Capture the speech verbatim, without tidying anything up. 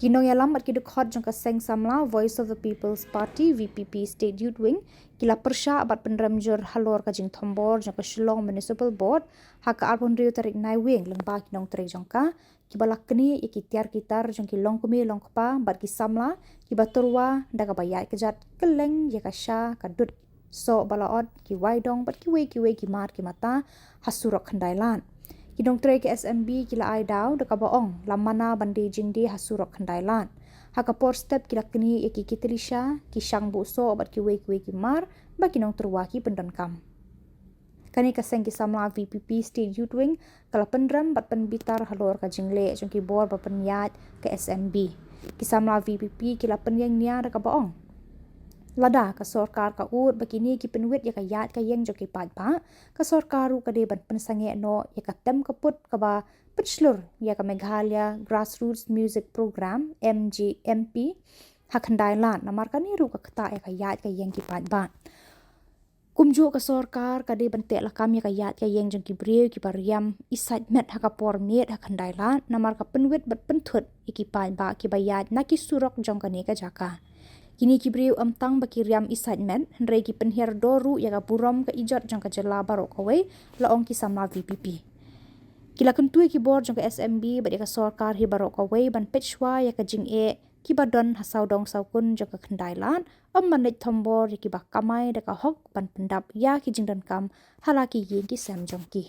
Ki nongïalam bad ki dkhot jong ka seng samla Voice of the People's Party, V P P State Youth Wing, ki la pyrshah bad pynrem jur halor ka jingthombor jong ka Shillong Municipal Board ha ka arphew hynriew tarik Naiwieng lyngba ki nongtrei jong ka, kiba la knieh ïa ki tiar ki tar jong ki longkmie longkpa bad ki samla kiba tyrwa da kaba ïaid kjat kylleng ïa ka sha ka dud, soh ba la ot, ki waidong bad kiwei kiwei ki mar ki mata ha surok Khyndailad. Ki nongtrei ka S M B ki la ai daw da kaba ong la mana ban die jingdie ha surok Khyndailad. Ha ka por step ki la knieh ïa ki kitlisha, ki shang buh soh bad kiwei kiwei ki mar ba ki nongtyrwa ki pyndonkam. Kane ka seng ki samla V P P State Youth Wing ka la pynrem bad pynbitar halor ka jingleh jong ki bor ba pynïaid ka S M B. Ki samla V P P ki la pynïeng nia da kaba ong, lada ka sorkar ka ud ba kine ki pynwit ïa ka ïaid ka ïeng jong ki paidbah, ka sorkar ruh ka dei ban pynsangeh noh ïa ka tem ka put kaba pynshlur ïa ka Meghalaya Grassroots Music Program, M G M P, ha Khyndailad, namar kane ruh ka ktah ïa ka ïaid ka ïeng ki paidbah. Kumjuh ka sorkar ka dei ban teh lakam ïa ka ïaid ka ïeng jong ki briew kiba riam isaitmet ha ka por miet ha Khyndailad, namar ka pynwit bad pynthut ïa ki paidbah kiba ïaid na ki surok jong kane ka jaka. Kine ki briew ym tang ba ki riam isaitmet, hynrei ki pynhiar dor ruh ïa ka burom ka ijot jong ka jylla baroh kawei, la ong ki samla V P P. Ki la kyntu ïa ki bor jong ka S M B bad ïa ka sorkar hi baroh kawei ban peit shwa ïa ka jingeh kiba don ha sawdong sawkun jong ka Khyndailad, ym ban leit thombor ïa kiba kamai da ka hok ban pyndap ïa ki jingdonkam ha la ki ïing ki sem jong ki.